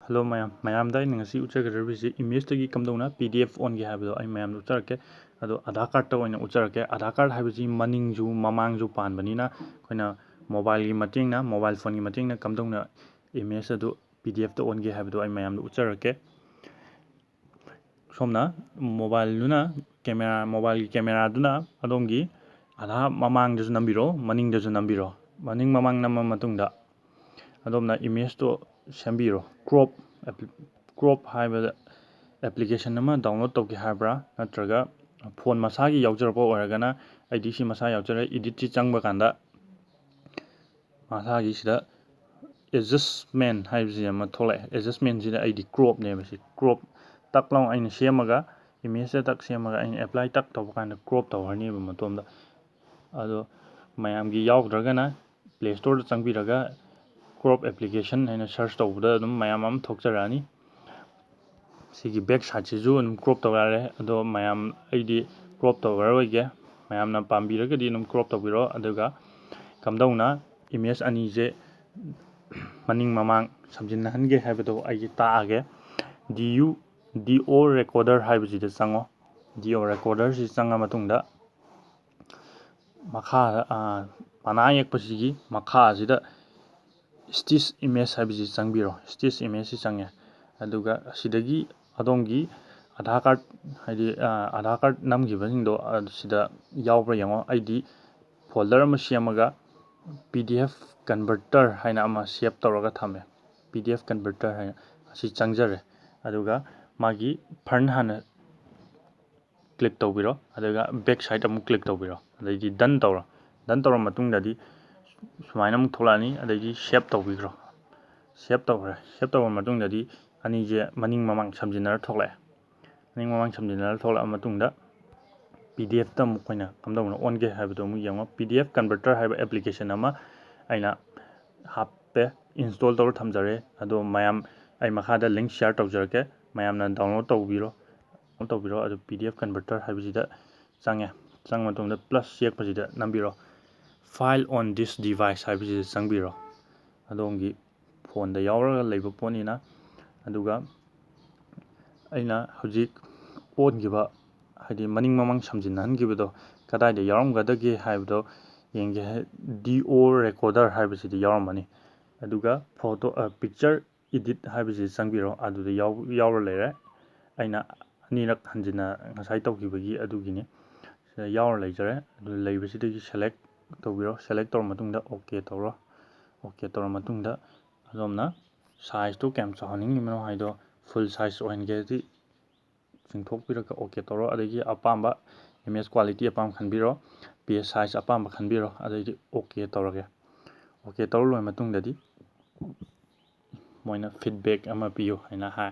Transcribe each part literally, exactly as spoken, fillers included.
Hello ꯃꯌꯥꯝ, ꯃꯌꯥꯝꯗ ꯑꯩꯅ ꯉꯁꯤ ꯎꯠꯆꯒꯗꯧꯔꯤꯕꯁꯤ ꯏꯃꯦꯖꯇꯒꯤ ꯀꯝꯗꯧꯅ ꯄꯤ ꯗꯤ ꯑꯦꯐ ꯑꯣꯟꯒꯦ ꯍꯥꯏꯕꯗꯣ ꯑꯩ ꯃꯌꯥꯝꯗ ꯎꯠꯆꯔꯛꯀꯦ꯫ ꯑꯗꯣ ꯑꯥꯙꯥꯔ ꯀꯥꯔꯠꯇ ꯑꯣꯏꯅ ꯎꯠꯆꯔꯛꯀꯦ꯫ ꯑꯥꯙꯥꯔ ꯀꯥꯔꯠ ꯍꯥꯏꯕꯁꯤ ꯃꯅꯤꯡꯁꯨ ꯃꯃꯥꯡꯁꯨ ꯄꯥꯟꯕꯅꯤꯅ ꯑꯩꯈꯣꯏꯅ ꯃꯣꯕꯥꯏꯜꯒꯤ ꯃꯇꯦꯡꯅ, ꯃꯣꯕꯥꯏꯜ ꯐꯣꯟꯒꯤ ꯃꯇꯦꯡꯅ ꯀꯝꯗꯧꯅ ꯏꯃꯦꯖ ꯑꯗꯨ ꯄꯤ ꯗꯤ ꯑꯦꯐꯇ ꯑꯣꯟꯒꯦ ꯍꯥꯏꯕꯗꯣ ꯑꯩ ꯃꯌꯥꯝꯗ ꯎꯠꯆꯔꯛꯀꯦ꯫ ꯁꯣꯝꯅ ꯃꯣꯕꯥꯏꯜꯗꯨꯅ ꯀꯦꯃꯦꯔꯥ, ꯃꯣꯕꯥꯏꯜꯒꯤ ꯀꯦꯃꯦꯔꯥꯗꯨꯅ ꯑꯗꯣꯝꯒꯤ ꯑꯥꯙꯥꯔ ꯃꯃꯥꯡꯗꯁꯨ ꯅꯝꯕꯤꯔꯣ, ꯃꯅꯤꯡꯗꯁꯨ ꯅꯝꯕꯤꯔꯣ꯫ ꯃꯅꯤꯡ ꯃꯃꯥꯡ ꯅꯝꯃ ꯃꯇꯨꯡꯗ ꯑꯗꯣꯝꯅ ꯏꯃꯦꯖꯇꯣ ꯁꯦꯝꯕꯤꯔꯣ꯫ ꯀ꯭ꯔꯣꯞ, ꯀ꯭ꯔꯣꯞ ꯍꯥꯏꯕꯗ ꯑꯦꯄ꯭ꯂꯤꯀꯦꯁꯟ ꯑꯃ ꯗꯥꯎꯟꯂꯣꯗ ꯇꯧꯒꯦ ꯍꯥꯏꯕ꯭ꯔꯥ, ꯅꯠꯇ꯭ꯔꯒ ꯐꯣꯟ ꯃꯁꯥꯒꯤ ꯌꯥꯎꯖꯔꯛꯄ ꯑꯣꯏꯔꯒꯅ ꯑꯩꯗꯤ ꯁꯤ ꯃꯁꯥ ꯌꯥꯎꯖꯔꯦ, ꯏꯗꯤꯠꯁꯤ ꯆꯪꯕ ꯀꯥꯟꯗ ꯃꯁꯥꯒꯤ ꯁꯤꯗ ꯑꯦꯗꯖꯁꯃꯦꯟ ꯍꯥꯏꯕꯁꯤ ꯑꯃ ꯊꯣꯛꯂꯛꯑꯦ꯫ ꯑꯦꯗꯖꯁꯃꯦꯟꯁꯤꯗ ꯑꯩꯗꯤ ꯀ꯭ꯔꯣꯞꯅꯦꯕ, ꯁꯤ ꯀ꯭ꯔꯣꯞ ꯇꯛ ꯂꯥꯎꯅ ꯑꯩꯅ ꯁꯦꯝꯃꯒ, ꯏꯃꯦꯖꯇ ꯇꯛ ꯁꯦꯝꯃꯒ ꯑꯩꯅ ꯑꯦꯄ꯭ꯂꯥꯏ ꯇꯛ ꯇꯧꯕ ꯀꯥꯟꯗ ꯀ꯭ꯔꯣꯞ ꯇꯧꯈ꯭ꯔꯅꯦꯕ ꯃꯇꯣꯝꯗ꯫ ꯑꯗꯣ ꯃꯌꯥꯝꯒꯤ ꯌꯥꯎꯗ꯭ꯔꯒꯅ ꯄ꯭ꯂꯦ ꯁ꯭ꯇꯣꯔꯗ ꯆꯪꯕꯤꯔꯒ ꯀ꯭ꯔꯣꯞ ꯑꯦꯄ꯭ꯂꯤꯀꯦꯁꯟ ꯍꯥꯏꯅ ꯁꯔꯆ ꯇꯧꯕꯗ ꯑꯗꯨꯝ ꯃꯌꯥꯝ ꯑꯃ ꯊꯣꯛꯆꯔꯛꯑꯅꯤ꯫ ꯁꯤꯒꯤ ꯕꯦꯛ ꯁꯥꯏꯠꯁꯤꯁꯨ ꯑꯗꯨꯝ ꯀ꯭ꯔꯣꯞ ꯇꯧ ꯌꯥꯔꯦ꯫ ꯑꯗꯣ ꯃꯌꯥꯝ, ꯑꯩꯗꯤ ꯀ꯭ꯔꯣꯞ ꯇꯧꯔꯔꯣꯏꯒꯦ꯫ ꯃꯌꯥꯝꯅ ꯄꯥꯝꯕꯤꯔꯒꯗꯤ ꯑꯗꯨꯝ ꯀ꯭ꯔꯣꯞ ꯇꯧꯕꯤꯔꯣ꯫ ꯑꯗꯨꯒ ꯀꯝꯗꯧꯅ ꯏꯃꯦꯖ ꯑꯅꯤꯁꯦ ꯃꯅꯤꯡ ꯃꯃꯥꯡ ꯁꯝꯖꯤꯟꯅꯍꯟꯒꯦ ꯍꯥꯏꯕꯗꯣ ꯑꯩꯒꯤ ꯇꯥꯛꯑꯒꯦ꯫ ꯗꯤ ꯌꯨ, ꯗꯤ ꯑꯣ ꯔꯦꯀꯣꯔꯗꯔ ꯍꯥꯏꯕꯁꯤꯗ ꯆꯪꯉꯣ꯫ ꯗꯤ ꯑꯣ ꯔꯦꯀꯣꯔꯗꯔꯁꯤ ꯆꯪꯉ ꯃꯇꯨꯡꯗ ꯃꯈꯥꯗ, ꯑꯥ, ꯄꯅꯥ ꯌꯦꯛꯄꯁꯤꯒꯤ ꯃꯈꯥꯁꯤꯗ ꯁ꯭ꯇꯤꯆ ꯏꯃꯦꯖ ꯍꯥꯏꯕꯁꯤ ꯆꯪꯕꯤꯔꯣ꯫ ꯁ꯭ꯇꯤꯆ ꯏꯃꯦꯖꯁꯤ ꯆꯪꯉꯦ꯫ ꯑꯗꯨꯒ ꯑꯁꯤꯗꯒꯤ ꯑꯗꯣꯝꯒꯤ ꯑꯥꯙꯥꯔ ꯀꯥꯔꯠ, ꯍꯥꯏꯗꯤ, ꯑꯥ, ꯑꯥꯙꯥꯔ ꯀꯥꯔꯠ ꯅꯝꯈꯤꯕꯁꯤꯡꯗꯣ, ꯑꯗꯨ ꯁꯤꯗ ꯌꯥꯎꯕ꯭ꯔꯥ ꯌꯦꯡꯉꯣ꯫ ꯑꯩꯗꯤ ꯐꯣꯜꯗꯔ ꯑꯃ ꯁꯦꯝꯃꯒ ꯄꯤ ꯗꯤ ꯑꯦꯐ ꯀꯟꯚꯔꯇꯔ ꯍꯥꯏꯅ ꯑꯃ ꯁꯦꯞ ꯇꯧꯔꯒ ꯊꯝꯃꯦ꯫ ꯄꯤ ꯗꯤ ꯑꯦꯐ ꯀꯟꯚꯔꯇꯔ ꯍꯥꯏꯅ ꯑꯁꯤ ꯆꯪꯖꯔꯦ꯫ ꯑꯗꯨꯒ ꯃꯥꯒꯤ ꯐ꯭ꯔꯟ ꯍꯥꯟꯅ ꯀ꯭ꯂꯤꯛ ꯇꯧꯕꯤꯔꯣ, ꯑꯗꯨꯒ ꯕꯦꯛ ꯁꯥꯏꯠ ꯑꯃꯨꯛ ꯀ꯭ꯂꯤꯛ ꯇꯧꯕꯤꯔꯣ, ꯑꯗꯩꯗꯤ ꯗꯟ ꯇꯧꯔꯣ꯫ ꯗꯟ ꯇꯧꯔ ꯃꯇꯨꯡꯗꯗꯤ ꯁꯨꯃꯥꯏꯅ ꯑꯃꯨꯛ ꯊꯣꯛꯂꯛꯑꯅꯤ, ꯑꯗꯩꯗꯤ ꯁꯦꯞ ꯇꯧꯕꯤꯈ꯭ꯔꯣ꯫ ꯁꯦꯞ ꯇꯧꯈ꯭ꯔꯦ꯫ ꯁꯦꯞ ꯇꯧꯔ ꯃꯇꯨꯡꯗꯗꯤ ꯑꯅꯤꯁꯦ ꯃꯅꯤꯡ ꯃꯃꯥꯡ ꯁꯝꯖꯤꯟꯅꯔ ꯊꯣꯛꯂꯛꯑꯦ꯫ ꯃꯅꯤꯡ ꯃꯃꯥꯡ ꯁꯝꯖꯤꯟꯅꯔ ꯊꯣꯛꯂꯛꯑ ꯃꯇꯨꯡꯗ ꯄꯤ ꯗꯤ ꯑꯦꯐꯇ ꯑꯃꯨꯛ ꯑꯩꯈꯣꯏꯅ ꯀꯝꯗꯧꯅ ꯑꯣꯟꯒꯦ ꯍꯥꯏꯕꯗꯣ ꯑꯃꯨꯛ ꯌꯦꯡꯉꯣ꯫ ꯄꯤ ꯗꯤ ꯑꯦꯐ ꯀꯟꯚꯔꯇꯔ ꯍꯥꯏꯕ ꯑꯦꯄ꯭ꯂꯤꯀꯦꯁꯟ ꯑꯃ ꯑꯩꯅ ꯍꯥꯞꯄꯦ, ꯏꯟꯁꯇꯣꯜ ꯇꯧꯔ ꯊꯝꯖꯔꯦ꯫ ꯑꯗꯣ ꯃꯌꯥꯝ, ꯑꯩ ꯃꯈꯥꯗ ꯂꯤꯡꯛ ꯁꯤꯌꯥꯔ ꯇꯧꯖꯔꯛꯀꯦ, ꯃꯌꯥꯝꯅ ꯗꯥꯎꯟꯂꯣꯗ ꯇꯧꯕꯤꯔꯣ꯫ ꯗꯥꯎꯟꯂꯣꯗ ꯇꯧꯕꯤꯔꯣ꯫ ꯑꯗꯨ ꯄꯤ ꯗꯤ ꯑꯦꯐ ꯀꯟꯚꯔꯇꯔ ꯍꯥꯏꯕꯁꯤꯗ ꯆꯪꯉꯦ꯫ ꯆꯪꯉ ꯃꯇꯨꯡꯗ plus ꯌꯦꯛꯄꯁꯤꯗ ꯅꯝꯕꯤꯔꯣ꯫ File on this device ꯍꯥꯏꯕꯁꯤꯗ ꯆꯪꯕꯤꯔꯣ꯫ ꯑꯗꯣꯝꯒꯤ ꯐꯣꯟꯗ ꯌꯥꯎꯔꯒ ꯂꯩꯕ ꯄꯣꯠꯅꯤꯅ ꯑꯗꯨꯒ ꯑꯩꯅ ꯍꯧꯖꯤꯛ ꯑꯣꯟꯈꯤꯕ, ꯍꯥꯏꯗꯤ ꯃꯅꯤꯡ ꯃꯃꯥꯡ ꯁꯝꯖꯤꯟꯅꯍꯟꯈꯤꯕꯗꯣ ꯀꯗꯥꯏꯗ ꯌꯥꯎꯔꯝꯒꯗꯒꯦ ꯍꯥꯏꯕꯗꯣ ꯌꯦꯡꯒꯦ꯫ ꯗꯤ ꯑꯣ ꯔꯦꯀꯣꯔꯗꯔ ꯍꯥꯏꯕꯁꯤꯗ ꯌꯥꯎꯔꯝꯃꯅꯤ꯫ ꯑꯗꯨꯒ ꯐꯣꯇꯣ, ꯄꯤꯛꯆꯔ ꯏꯗꯤꯠ ꯍꯥꯏꯕꯁꯤ ꯆꯪꯕꯤꯔꯣ, ꯑꯗꯨꯗ ꯌꯥꯎ-, ꯌꯥꯎꯔ ꯂꯩꯔꯦ꯫ ꯑꯩꯅ ꯑꯅꯤꯔꯛ ꯍꯟꯖꯤꯟꯅ ꯉꯁꯥꯏ ꯇꯧꯈꯤꯕꯒꯤ ꯑꯗꯨꯒꯤꯅꯤ꯫ ꯁꯤꯗ ꯌꯥꯎꯔ ꯂꯩꯖꯔꯦ꯫ ꯑꯗꯨ ꯂꯩꯕꯁꯤꯗꯒꯤ ꯁꯦꯂꯦꯛ ꯇꯧꯕꯤꯔꯣ꯫ ꯁꯦꯂꯦꯛ ꯇꯧꯔ ꯃꯇꯨꯡꯗ ꯑꯣꯀꯦ ꯇꯧꯔꯣ꯫ ꯑꯣꯀꯦ ꯇꯧꯔ ꯃꯇꯨꯡꯗ ꯑꯗꯣꯝꯅ ꯁꯥꯏꯖꯇꯣ ꯀꯌꯥꯝ ꯆꯥꯎꯍꯟꯅꯤꯡꯉꯤꯕꯅꯣ ꯍꯥꯏꯗꯣ ꯐꯨꯜ ꯁꯥꯏꯖ ꯑꯣꯏꯍꯟꯒꯦꯗꯤ ꯆꯤꯡꯊꯣꯛꯄꯤꯔꯒ ꯑꯣꯀꯦ ꯇꯧꯔꯣ꯫ ꯑꯗꯒꯤ ꯑꯄꯥꯝꯕ ꯏꯃꯦꯖ ꯀ꯭ꯋꯥꯂꯤꯇꯤ ꯑꯄꯥꯝꯕ ꯈꯟꯕꯤꯔꯣ, ꯄꯦꯖ ꯁꯥꯏꯖ ꯑꯄꯥꯝꯕ ꯈꯟꯕꯤꯔꯣ, ꯑꯗꯩꯗꯤ ꯑꯣꯀꯦ ꯇꯧꯔꯒꯦ꯫ ꯑꯣꯀꯦ ꯇꯧꯔ ꯂꯣꯏꯔ ꯃꯇꯨꯡꯗꯗꯤ ꯃꯣꯏꯅ ꯐꯤꯗꯕꯦꯛ ꯑꯃ ꯄꯤꯌꯨ ꯍꯥꯏꯅ ꯍꯥꯏ,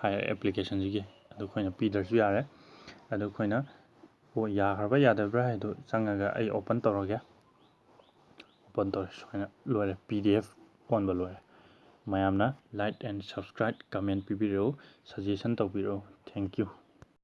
ꯍꯥꯏꯔꯦ ꯑꯦꯄ꯭ꯂꯤꯀꯦꯁꯟꯁꯤꯒꯤ꯫ ꯑꯗꯨ ꯑꯩꯈꯣꯏꯅ ꯄꯤꯗ꯭ꯔꯁꯨ ꯌꯥꯔꯦ꯫ ꯑꯗꯨ ꯑꯩꯈꯣꯏꯅ, ꯑꯣ, ꯌꯥꯈ꯭ꯔꯕ꯭ꯔꯥ ꯌꯥꯗꯕ꯭ꯔꯥ ꯍꯥꯏꯗꯨ ꯆꯪꯉꯒ ꯑꯩ ꯑꯣꯄꯟ ꯇꯧꯔꯒꯦ꯫ ꯑꯣꯄꯟ ꯇꯧꯔꯦ꯫ ꯁꯨꯃꯥꯏꯅ ꯂꯣꯏꯔꯦ, ꯄꯤ ꯗꯤ ꯑꯦꯐ ꯑꯣꯟꯕ ꯂꯣꯏꯔꯦ꯫ ꯃꯌꯥꯝꯅ like and subscribe, comment ꯄꯤꯕꯤꯔꯛꯎ, suggestion ꯇꯧꯕꯤꯔꯛꯎ꯫ Thank you꯫